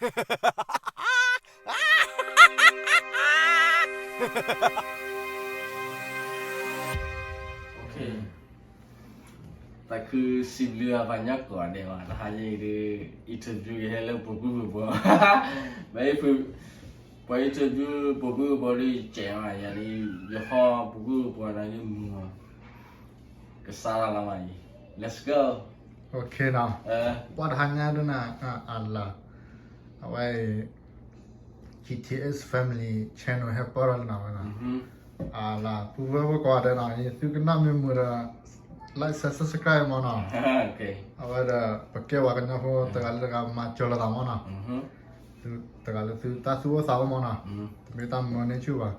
သးခုစံးဘျုးအပှၤကညီကိးဂၤဒဲးဘၣ်, တဟါညါအံၤဒုး interview ကဟဲလၢပူၤကွံာ်ပူၤဘီ, မ့ၢ် ပှၤ interview ပူၤကွံာ်ပူၤဘီဒုး ယစဲးမး ယၤဒုး ယဟီပူၤကွံာ်ပူၤဘီန့ၣ်မုာ်မး, ကစးထီၣ်လီၤမးအံၤ, let's go. နီၤ, ပှၤတဟါညါဒုးနၤ, အလၤ, အဝဲ G T S Family Channel ဟဲပၢၢ်ထီၣ်လၢနၤဝဲနီၤ, အလၤ ပုၢ်ဝဲၢ်ဖိကိးဂၤဒဲးနီၤ, သုကနၣ်မ့ၢ်မုာ်ဒီး like subscribe မးနီၤ, အဝဲဒီး ပကဲပှၤကညီဖိတဂၤလၢတဂၤမၤစၢၤလိာ်သးမးနီၤ, တဂၤလၢသုတၢ်သူၣ်အိၣ်သးအိၣ်မးနီၤ, တမ့ၢ်တၢ်မၢန့ၢ်ဆူၣ်ဘၣ်,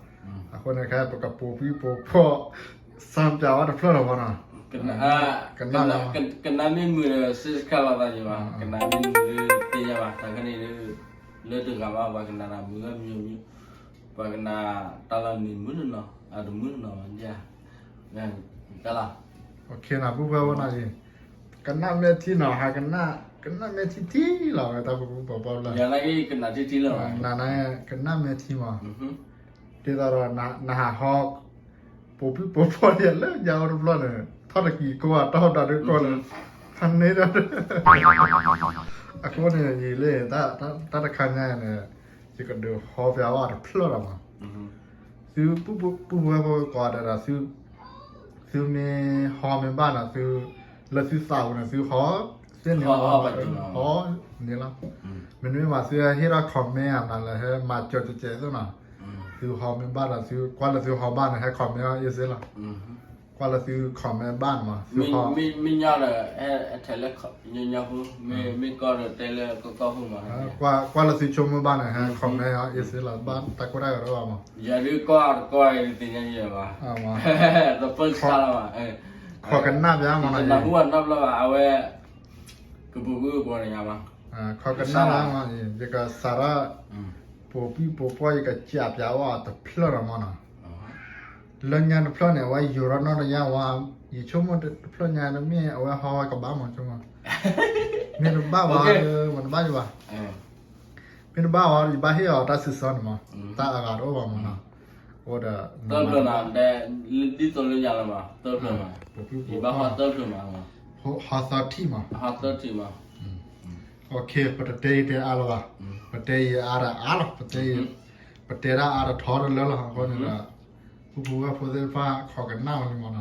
အဃိန့ၣ်ခဲအံၤ ပကပိာ်ဖံးပိာ်ဖီၣ် စံးပၠးဝဲတဖျၢၣ်လီၤမးနီၤ, ကနၣ်လၢ ကနၣ်မ့ၢ်မုာ်ဒီး subscribe လိာ်သးယံၤဘၣ်, ကနၣ်မ့ၢ်မုာ်ဒုးသ့ၣ်ညါဘၣ်, တၢ်ခဲန့ၣ်ဒုး လၢတဂၤဘၣ် ပှၤကနၣ်တၢ်မုာ်ဂ့ၤမုာ်မုာ်, ပှၤကနၣ်တၢ်လီၤနံၤမုာ်တနီၤ အတမုာ်တနီၤဘၣ်, ကလီၤ, ပုၢ်ဝဲၢ်ဖိနီၤအံၤ, ကနၣ်မဲာ်ထံနီၤ, ဟးကနၣ်, ကနၣ်မဲာ်ထံထံလီၤဝဲ တၢ်ပကပီၤပီၣ်လၢ ယၤနာ်က့ ကနၣ်ထံထံလီၤ, နၤနၤ ကနၣ်မဲာ်ထံမး, ဒ်သိးဒီး နဟးဟီ ပိာ်ဖံးပိာ်ဖီၣ်ဒ်လၢညါအိၣ်တဘျီန့ၣ် ထီၣ်တကံၤကိးဂၤ တီၢ်ဒၣ်ဒုးကိးလၢ ဖးန့ၢ်ဒၣ်, အဃိန့ၣ် ယံာ်လၢ တၢ်တခါညါန့ၣ် ယကဒုးဟီပၠးဝဲတဖျၢၣ်လီၤမး, သုပုၢ်ဝဲၢ်ဖိကိးဂၤဒဲးဒီး သုမ့ၢ်ဟီမ့ၢ်ဘၣ်န့ၣ် သု လၢသုသးပူၤန့ၣ် သုဟီသ့န့ၣ်လီၤ, ဟီန့ၣ်လီၤ, မ့တမ့ၢ်ဘၣ် သုဟဲဟ့ၣ်ထီၣ် comment အမးလၢဟဲမၤစၢၤကဲကဲသိးနီၤ, သုဟီမ့ၢ်ဘၣ်ဒီး သုကွၢ်လၢသုဟီဘၣ်န့ၣ် ဟဲ comment အီၤ easy လီၤ, ကွၢ်လၢသု comment ဘၣ်န့ၣ်မး သုဟီ, မ့ၢ်ညီဒီး ဟဲထဲလၢညီညီဖိ, မ့ၢ်ကီၢ်ဒီးတဲလၢကီၢ်ကီၢ်ဖိမး, ကွၢ်လၢသုဆိကမိၣ်ဘၣ်န့ၣ် ဟဲ comment အီၤ easy လီၤ, ဘၣ်တၢ်ကိၢ်တၢ်ဂီၤတအိၣ်ဘၣ်မး, ယၤဒုးကီၢ်တကီၢ်အံၤတသ့ၣ်ညါယဲဘၣ်, တပၢၢ်ဆါလီၤဘၣ်, ခိးကနၣ်ပၠးမးနီၤ, ယနၢ်ဟူဘၣ်နီတဘျီဘၣ် အဝဲ ကပူၤကွံာ်ပူၤန့ၣ်ညါမး, ခိးကနၣ်ပၠးမး, ယကစးထီၣ် ပိာ်ဖံးပိာ်ဖီၣ် ယကစံးပၠးဝဲတဖျၢၣ်လီၤမးနီၤ, လၢညါတဖျၢၣ်န့ၣ် အဝဲယိၤထီၣ်နီၢ်တယၢ်ဝဲ, ယဆိကမိၣ်တဖျၢၣ်ညါန့ၣ် မ့ၢ်အဝဲဟီဝဲကဘၣ်မးဆိကမိၣ်, မ့ၢ်တဘၣ်ဝဲ မ့ၢ်တဘၣ်ယဘၣ်, မ့ၢ်တဘၣ်ဝဲ ယဘၣ်ဟ့ၣ်အီၤတၢ်စံးဆၢန့ၣ်မး, တၢ်အဂၤတအိၣ်ဘၣ်မးနီၤ, အိၣ်ဒီး သၢဖျၢၣ်နီၤ, ဒ်သိးလၢယၤလၢၤဘၣ် သၢဖျၢၣ်မး, ယဘၣ်ဟီသၢဖျၢၣ်မး, ဟီသၢထံၣ်မး, ဟီသၢထံၣ်မး, ပတတဲယတဲအါလၢၤဘၣ်, ပတဲယအါဒီးအါလီၤ, ပတဲယ ပတဲတၢ်အါဒီးထီတလၢလီၤ, အဃိန့ၣ်ဒီး ပုၢ်ဖိဝဲၢ်ဖိသ့ၣ်တဖၣ် ခိးကနၣ်ဝဲလံမးနီၤ,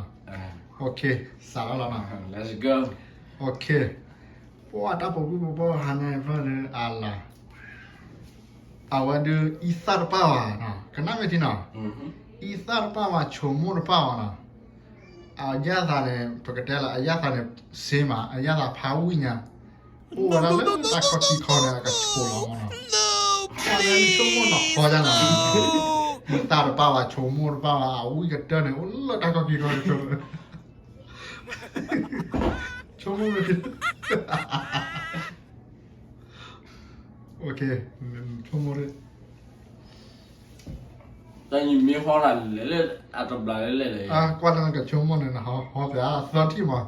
စးထီၣ်လီၤနီၤ, ပှၤတၢ်ပိာ်ဖံးပိာ်ဖီၣ်ဟါန့ၣ်ဖျၢၣ်လၢအလၤ အဝဲဒုး အံသၣ်တပၣ်ဘၣ်နီၤ, ကနၣ်မ့ၢ်ထံနီၤ, အံသၣ်တပၣ်ဘၣ် ဆိမိၣ်တပၣ်ဘၣ်နီၤ, အယၣ်သးန့ၣ် ပကတဲလၢ အယၣ်သးန့ၣ် စ့မး အယၣ်သးဖးဝံၣ်ညါ, အိၣ်ဝဲဒၣ်လၢတၢ်ခီၣ်ထံးခီန့ၣ် အကဆိးလီၤမးနီၤ, အဝဲဆိကမိၣ်နီၤ ဃီယါနီၤ, အံသၣ်တပၣ်ဘၣ် ဆိမိၣ်တပၣ်ဘၣ် အဝံၣ်ကတၢၢ်န့ၣ် အိၣ်လၢတၢ်ခီၣ်ထံးခီန့ၣ် ဆိကမိၣ်မ့ၢ် ဆိကမိၣ် တၢ်ယမ့ၢ်ဟီဒၣ်လဲာ်လၢအတဘျးလဲၣ်လဲၣ်လဲၣ်, ကွၢ်လၢနကဆိကမိၣ်န့ၣ် နဟီ ဟီပၠးအသၢထံၣ်မး,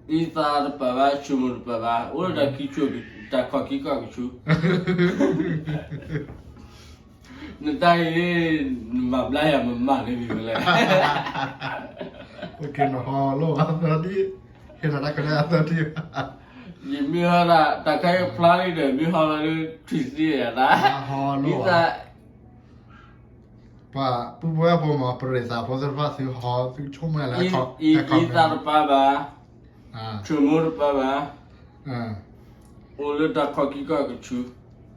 အံသၣ်တပၣ်ဘၣ် ဆိမိၣ်တပၣ်ဘၣ် အိၣ်လၢတၢ်ခံဆိ တၢ်ခီၣ်ခံခီၣ်ကဆူ နတၢ်အံၤ နမၤဘျါယၤမမၤလၢမံၤဝဲလဲၣ်, နဟီလိၣ်အသၢထံၣ်, ဟ့ၣ်နၤတၢ်ကလဲအသၢထံၣ်, ယမ့ၢ်ဟီဒၣ် တၢ်ခဲအံၤဖျါလံဒီး မ့ၢ်ဟီလၢ ထွံၣ်သံယၤတၢ်, အံသၣ် ပှၤပုၢ်ဖိဝဲၢ်ဖိမး ပရ့သးဖိသ့ၣ်တဖၣ် သုဟီ သုဆိကမိၣ်လၢ အံသၣ်တပၣ်ဘၣ်, ဆိမိၣ်တပၣ်ဘၣ်, အိၣ်လၢတၢ်ခီၣ်ခံခီၣ်ကဆူ,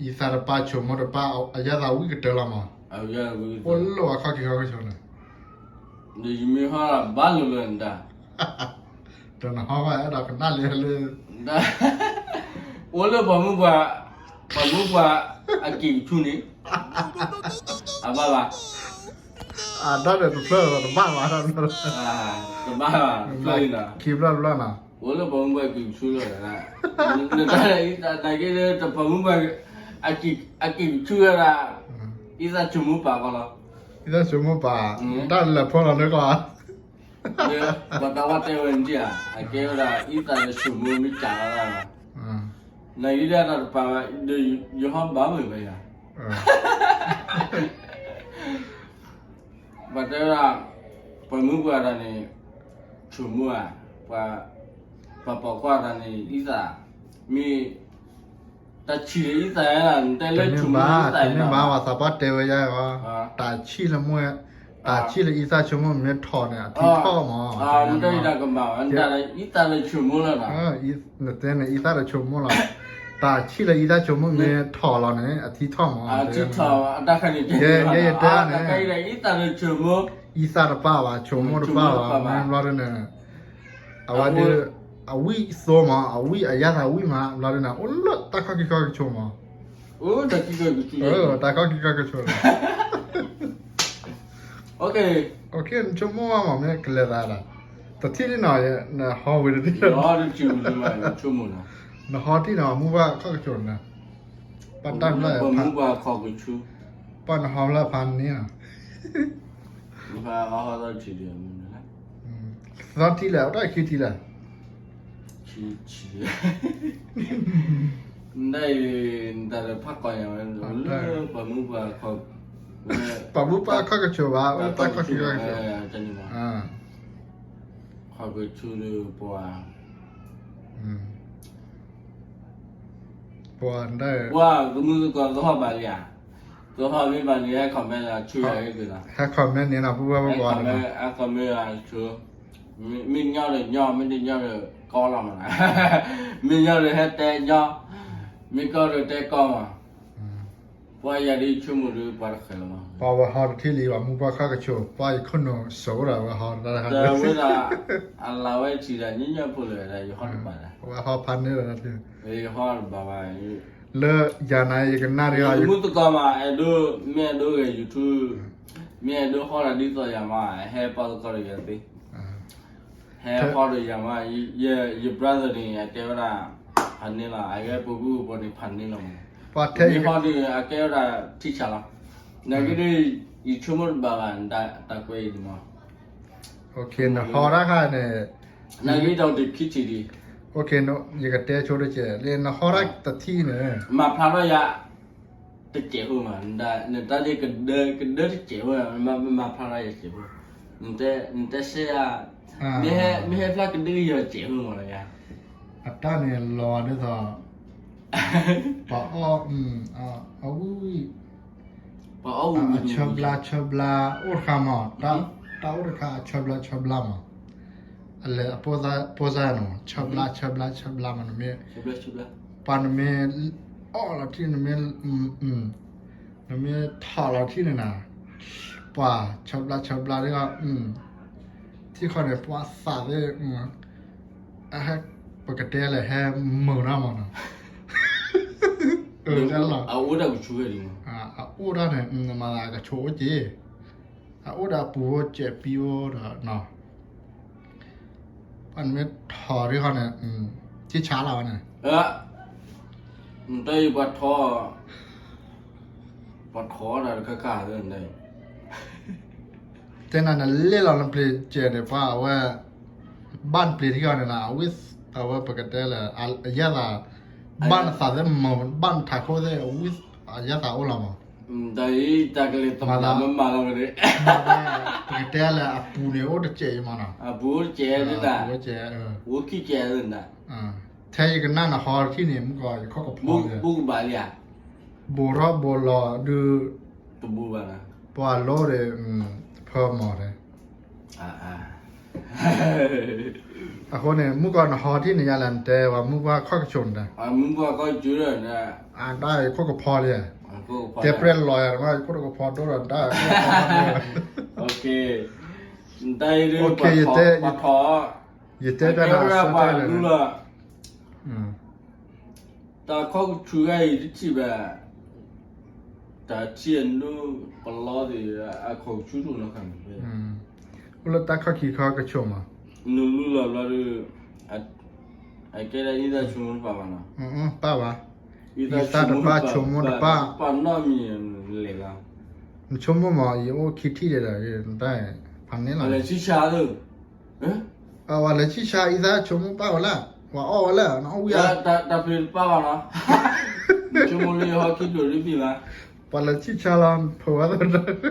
အံသၣ်တပၣ် ဆိမိၣ်တပၣ် အယၣ်သးဝံၣ်ကတၢၢ်လီၤမး, အိၣ်လၢအခီၣ်ခံခီၣ်ကဆူန့ၣ် ဒီးယမ့ၢ်ဟီဘၣ်လိာ်လၢနတၢ်, ဒီးနဟီဘၣ်အဲၣ်ဒိးကနၣ်လၢလၢ, အိၣ်လၢပှၤမုၢ်ပှၤ, ပှၤမုၢ်ပှၤအကံၢ်ကဆူန့ၣ်, အဘၣ်ဘၣ်, အတၢ်ဒီးတဖျၢၣ်ဒီးတဘၣ်ဘၣ်, တဘၣ်ဘၣ်, တဖျၢၣ်လံနီၤ, ခံဖျၢၣ်တဖျၢၣ်နီၤ, အိၣ်လၢပှၤမုၢ်ပှၤကံၢ်ကဆူလီၤ, နတၢ်အံၤ တၢ်က့လၢတပှၤမုၢ်ပှၤ အကံၢ်ကဆူဝဲဒၣ်, အံသၣ်ဆိမိၣ်ပၢ်ကီလီၤ, အံသၣ်ဆိမိၣ်ပၢ်, တၢ်လဲၤဖီလီၤလၢကီး လၢပှၤတၢ်ဝဲတဲဝဲန့ၣ်ဧါ, အကဲဝဲဒၣ် အံသၣ်လၢဆိမိၣ်မ့ၢ်ကၢ်လီၤ, နဂ့ၤဒၣ်တၢ်တပာ်ဘၣ်, ဒီးယဟီၣ်ဘၣ်မုာ်ဘၣ်ယၤ, ပှၤတဲဝဲဒၣ်, ပှၤမုၢ်ပှၤတၢ်န့ၣ်, ဆိကမိၣ်ဧါ, ပှၤ, ပှၤပိာ်ခွါတၢ်န့ၣ် အံသၣ်, မ့ၢ်, တၢ်ဆံးလၢအံသၣ်ဧါ, နတဲလၢဆိကမိၣ်အံသၣ်န့ၣ်ဘၣ်, ပှၤသးပှၢ်တဲဝဲယါ, တၢ်ဆံးလၢမ့ၢ်, တၢ်ဆံးလၢအံသၣ်ဆိကမိၣ်မ့ၢ်ထီၣ်န့ၣ် အထံထီၣ်မး, နတဲတၢ်ကမၣ်ဘၣ်, နတဲအံသၣ်လၢဆိကမိၣ်လီၤ, နတဲန့ၣ်အံသၣ်လၢဆိကမိၣ်လီၤ, တၢ်ဆံးလၢအံသၣ်ဆိကမိၣ်မ့ၢ်ထီၣ်လီၤန့ၣ် အထံထီၣ်မး, ယဲယတဲန့ၣ်, အံသၣ်တပာ်ဘၣ် ဆိကမိၣ်တပာ်ဘၣ်မးဘျီဒ်န့ၣ်, အဝဲဒၣ်, အဝံၣ်အသိမး, အဝံၣ်အယါသးဝံၣ်မးဘျီဒ်န့ၣ် အိၣ်လၢတၢ်ခီၣ်ခံခီၣ်ကဆိးမး, တၢ်ခီၣ်ခံခီၣ်ကဆိးလီၤ, နဆိကမိၣ်မး မ့ၢ်ကလဲၤသးဒၣ်, တထံၣ်န့ၣ်နီၤ, နဟီဝံၤတထံၣ်, နဟီထံၣ်နီၤ မုၢ်ဘၣ်ခီၣ်ကဆိးန့ၣ်, ပှၤတၢ်ဖျါ, ပှၤနဟီဖျါဖးန့ၣ်လီၤ, သီထံၣ်လဲၣ်, အတၢ်ခံထံၣ်လဲၣ်, နတၢ်အံၤ, နတၢ်လၢဖးကီညါဝဲ, ပှၤမုၢ်ပှၤခီၣ်, ပှၤမုၢ်ပှၤခီၣ်ကဆိးဘၣ်, တၢ်ခီၣ်ခံခီၣ်ကဆိး, ခီၣ်ကဆိးဒီးပှၤ ပှၤ, ပှၤကမုၢ်သကိးသဟီၣ်ဘၣ်လံဧါ, သဟီၣ်မ့ၢ်ဘၣ်န့ၣ် ဟဲ comment လီၤ, ဆူယၤဂ့ၤက့ၤလီၤ, ဟဲ comment န့ၣ်နီၤ ပူဝဲပပှၤန့ၣ်, ဟဲ comment လီၤဆူ, မ့ၢ်ညီဒီးညီ, မ့ၢ်တညီဒီးကီလီၤမး, မ့ၢ်ညီဒီးဟဲတဲညီ, မ့ၢ်ကီဒီးတဲကီမး, ပှၤယၤဒ်ဆိကမိၣ်ဒီးပှၤတဃဲးလီၤမး, ပှၤဝဲဟီတထံၣ်လံ ပှၤမုၢ်ပှၤခီၣ်ကဆိး, ပှၤယခိၣ်နူာ်စိးဒၣ်ဝဲဟီတၢ်တခါ, ဝဲဒၣ်, အလၤဝဲထံၣ်ဒၣ် ညီညီဖိလၢာ်ဒၣ် ယဟီတဘၣ်ဒၣ်, ဝဲဟီဖးန့ၣ်လီၤ, ယဟီတဘၣ်ဘၣ်, လၢယၤန့ၣ် ယကနၣ်ဒီး ယမုၢ်သကိးမး အဲၣ်ဒိး, မ့ၢ်အဲၣ်ဒိးဂဲၤ YouTube, မ့ၢ်အဲၣ်ဒိးဟီလီၤဒ်သိးယၤမး ဟဲပှၤသကိးဒီးယၤသ့, ဟဲဟီဒီးယၤမး, ယ brother န့ၣ် အကဲဝဲဒၣ်, ဖးန့ၣ်လီၤ, အဂဲၤပူၤပူၤပူၤန့ၣ် ဖးန့ၣ်လီၤမး, ပှၤထဲဟီဒီး အကဲဝဲဒၣ် teacher လီၤ, နကဒ်, ယဆိကမိၣ်တဘၣ်ဘၣ် တၢ်ကွဲးအံၤန့ၣ်မး, နဟီတၢ်ခါန့ၣ်, နဂ့ၤဒီးတခံထံၣ်ဒံး, ယကတဲဆိတကဲး, နဟီတၢ်တထံၣ်န့ၣ်, မၤဖျါထီၣ်ယၤ တစဲးဖိမး, နတၢ်ဒ်ကဒၢတစဲးဖိ, မၤဖျါထီၣ်ယၤတစဲးဖိ, နတဲစဲးဧါ, မ့ၢ်ဟဲဖျါကဒုကယီၤတစဲးဖိမးလီၤယၤ, အတၢ်န့ၣ်လီၤဒ်သိး, ပှၤအီၣ်, အဝံၣ်, အဆၢဘျါဆၢဘျါ အိၣ်တခါမး, တၢ်အိၣ်တခါအဆၢဘျါဆၢဘျါမး, အလဲၤအပိၢ်စါနီၤ ဆၢဘျါဆၢဘျါဆၢဘျါမး, နမ့ၢ်, ပှၤနမ့ၢ်, အီၣ်လီၤထံၣ်နမ့ၢ်, နမ့ၢ်ထီၣ်လီၤထံၣ်န့ၣ်နၤ, ပှၤဆၢဘျါဆၢဘျါဒ်, ထံၣ်ခီန့ၣ် ပှၤသးသ့ၣ်, အဟဲ, ပကတဲလဲၣ် ဟဲမုာ်နီၤမးနီၤ, အအိၣ်တၢ်န့ၣ်, မၤသးကဆိးအိၣ်က့ၤ, အအိၣ်ဒီးအပူၤအိၣ်စဲးပံအိၣ်ဒီးနီၤ, ပှၤနမ့ၢ်ထီၣ်ဒ်ခီန့ၣ်, က့ဆါလီၤဝဲန့ၣ်, နတၢ်အံၤပှၤထီၣ်, ပှၤထီၣ်ဒီးတခါခါသ့ၣ်န့ၣ် တဲနၤနလဲၤလီၤနပျ့ၤစဲးန့ၣ် ပှၤအဝဲ, ဘၣ်နပျ့ၤထံအီၤန့ၣ်နၤ, အဝဲပကတဲလဲၣ်, အယဲၢ်သး, ဘၣ်နသးသ့ၣ်မၤ, ဘၣ်နထးခိၣ်သ့ၣ်, အယဲၢ်သးအိၣ်လီၤမး, တၢ်ကလဲၤတမၤလီၤ, ပကတဲလဲၣ် အပူၤန့ၣ်အိၣ်တစဲးအံၤမးနီၤ, အပူၤအိၣ်တစဲး, အိၣ်ခံစဲး, ထဲယကနၣ်နဟီတထံၣ်န့ၣ် မုၢ်ကီၢ် ယခီၣ်ကဖီ, ဘိးထီၣ်ဘိးလီၤဒုး, ပှၤလိဒီး, ဖၢမီၤဒီး အဃိန့ၣ် မုၢ်ကီၢ်နဟီထံၣ်န့ၣ်ယါလဲၣ် နတဲဝဲမုၢ်ပှၢ်ခီၣ်ကဆိးန့ၣ်, မုၢ်ပှၢ်ခီၣ်ကဆိး, တၢ်ယခိၣ်ကဖီလံ, တဲပြဲလီၤယၤ တမ့ၢ်ယခိၣ်တကဖီဒိၣ်ဒီးတၢ်, ယတဲတၢ်နၤဆၢတဲလၢၤ တၢ်ခီၣ်ကဆူၣ်ဂၤအံၤတထံၣ်ဘၣ်, တၢ်ထံၣ်အဒိပလီသ့ၣ် အခီၣ်ကဆူၣ်တအိၣ်နီတခါန့ၣ်, အိၣ်လၢတၢ်ခီၣ်ခံခီၣ်ကဆူၣ်မး, နလူလီၤဘျီဒီး, အကဲဒၣ်အံသၣ်ဆိကမိၣ်တပၣ်ဘၣ်နီၤ, ပၣ်ဘၣ်, အံသၣ်တပၣ်ဆိကမိၣ်တပၣ်, ပၣ်နီတမံၤလဲၣ်လီၤ, နဆိကမိၣ်မး ယအိၣ်ခံထံၣ်ဒီး တၢ်ဖးန့ၣ်လီၤ, လဲၤဆံၣ်ဆါသ့ၣ် အဝဲလဲၤဆံၣ်ဆါအံသၣ်ဆိကမိၣ်ပၣ်ဝဲလၢ ပှၤအီၣ်ဝဲလၢ နအီၣ်ဝံၣ်ဧါ, တၢ်ဖျ့တပာ်ဘၣ်နီၤ, ဆိကမိၣ်လၢယဟီခံဒိၣ်ဒ်ဘံၣ်ဘၣ်, ပှၤလၢဆံၣ်ဆါလီၤ ဖိဝဲသတး ပ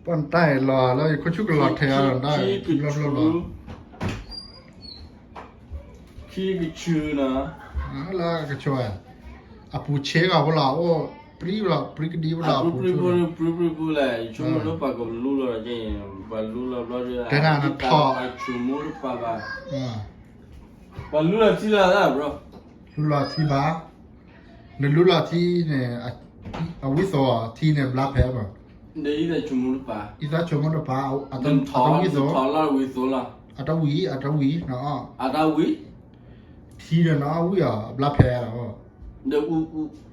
ှၤတၢ်အံၤလီၤလၢယခိၣ်ဆူၣ်ကလီၤထဲးအီၤဒီး ခံကဆူၣ်, ခံကဆူၣ်နီၤ, လၢကဆူၣ်, အပူၤဆ့ကီၢ်ဖိလီၤ အိၣ်ပြံလီၤ ပြံကဒံဖိလီၤ အပူၤဆ့, ပြံပြံဖိလဲၣ် ယဆိကမိၣ်လၢပှၤကလူလီၤ, ပှၤလူလီၤဘျီဒီး တဲနၤနထီၣ်, ဆိကမိၣ်တပာ်ဘၣ်, ပှၤလူလီၤထံလီၤသးဘျီ, လူလီၤထံဘၣ်, နလူလီၤထံန့ၣ် အဝံၣ်သိးထံန့ၣ်ဘျါဖဲဘၣ်, ဒီးအံသးဆိကမိၣ်တပာ်, အံသးဆိကမိၣ်တပာ်, အတဝံၣ်သိး, အတဝံၣ်, အတဝံၣ်, အတဝံၣ်, ထံဒီးနအီၣ်ဝံၣ်အီၤ အဘျါဖဲလီၤ, ဒီး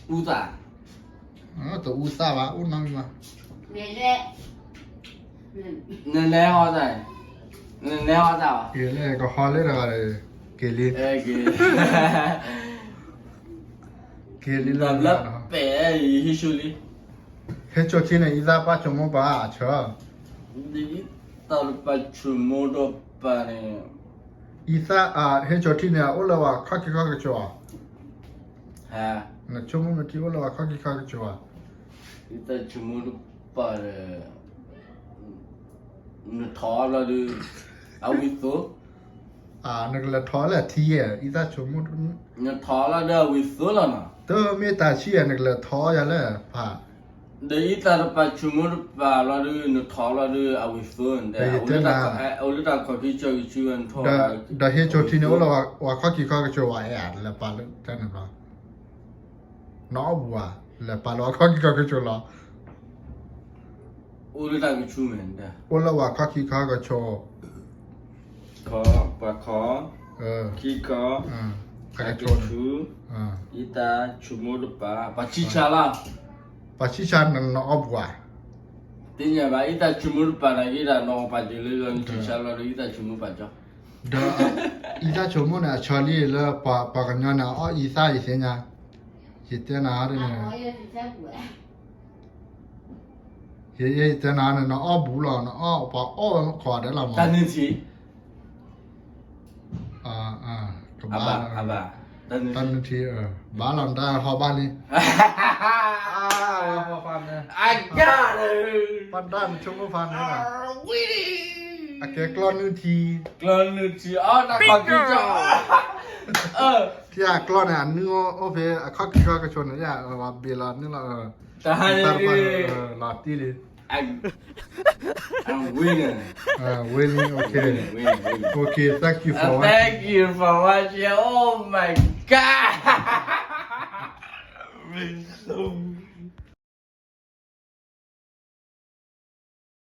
အူသၣ်, တအူသၣ်ဘၣ် အိၣ်နီတမံၤဘၣ်, နလဲၤဟီသၣ်, နလဲၤဟီသၣ်ဘၣ်, ကဟီလၢတဂၤ, က့ၤလံ, က့ၤလံလၢ, ပဲၣ်, ဟ့ၣ်ဆိလံ, ဟ့ၣ်ဆိထံန့ၣ် အံသၣ်ပာ်ဆိကမိၣ်ပာ်အဆၢ, အံသၣ်ပာ်ဆိကမိၣ်တပာ်န့ၣ်, အံသၣ်, ဟ့ၣ်ဆိထံန့ၣ် အိၣ်လၢပှၤခီၣ်ခံခီၣ်ကစီၤဧါ, နဆိကမိၣ်မ့ၢ်ထံအိၣ်လၢပှၤခီၣ်ခံခီၣ်ကစီၤဧါ, အံသၣ်ဆိကမိၣ်တပာ်ဒီး နထီၣ်လီၤဒီး အဝံၣ်သိး, နကလဲၤထီၣ်လၢထံယဲၢ် အံသၣ်ဆိကမိၣ်, နထီၣ်လီၤဒီးအဝံၣ်သိးလီၤနီၤ, တမ့ၢ်တၢ်ဆံၣ်ယဲၢ် နကလဲၤထီၣ်ယၤလၢဖး, ဒီးအံသၣ်တပာ်ဆိကမိၣ်တပာ်လီၤဒီး နထီၣ်လီၤဒီးအဝံၣ်သိး, အိၣ်လၢတၢ်ခီၣ်ခံခီၣ်ကစီၤ, ဒီးဟ့ၣ်ဆိထံန့ၣ် အိၣ်လၢပှၤခီၣ်ခံခီၣ်ကစီၤဝဲဧါ, လဲၤပာ်လၢတၢ်န့ၣ်ဘျီ နအီၣ်ဘူးဧါ, လဲၤပာ်လၢအခီၣ်ခံခီၣ်ကစီၤလီၤ, အိၣ်လၢတၢ်ကဆူၣ်မဲာ်, အိၣ်လၢပှၤခီၣ်ခံခီၣ်ကစီၤ, ခီ, ပှၤခီ, ခံခီ, ကဆူၣ်, အံသၣ်ဆိကမိၣ်တပာ်, ပှၤဆံၣ်ဆါလီၤ, ပှၤဆံၣ်ဆါနအီၣ်ဘူးဧါ, သ့ၣ်ညါဘၣ် အံသၣ်ဆိကမိၣ်တပာ်န့ၣ် က့ၤဒၣ်နအီၣ်ပာ်စၢၤလၢလီၤ နဆံၣ်ဆါလီၤဒီး အံသၣ်ဆိကမိၣ်ပာ်ကၠီ ဒီးအံသၣ်ဆိကမိၣ်န့ၣ် အဆၢလံလၢပှၤကညီန့ၣ် အအီၣ်အံသၣ်ယသ့ၣ်ညါ, ယတဲနၤန့ၣ်, ယတဲနၤန့ၣ် နအီၣ်ဘူးလီၤ နအီၣ်ပှၤအီၣ်ဝဲမ့ၢ်ခိးဒဲးလီၤမး, တၢ်နုၢ်ထံ, ကဘၣ်, တၢ်နုၢ်ထံ, ဘၣ်လီၤ နတၢ်ဟီၣ်ဘၣ်လံ, ပၢ်တၢ်နဆိကမိၣ်ဖးန့ၣ်, အကဲကျီနုၢ်ထံ, ကျီနုၢ်ထံ, ထံအကျီန့ၣ် အနုၢ်အိၣ်ဖဲအခီၣ်ခံခီၣ်ကဆိးန့ၣ် ယဘ့ၣ်လီၤနုၢ်လီၤ, တၢ်ဟါန့ၣ် လီၤတံၢ်လံ, ဝ့ၢ်န့ၣ်, ဝ့ၢ်န့ၣ်, okay, okay, thank you for watching, oh my god, so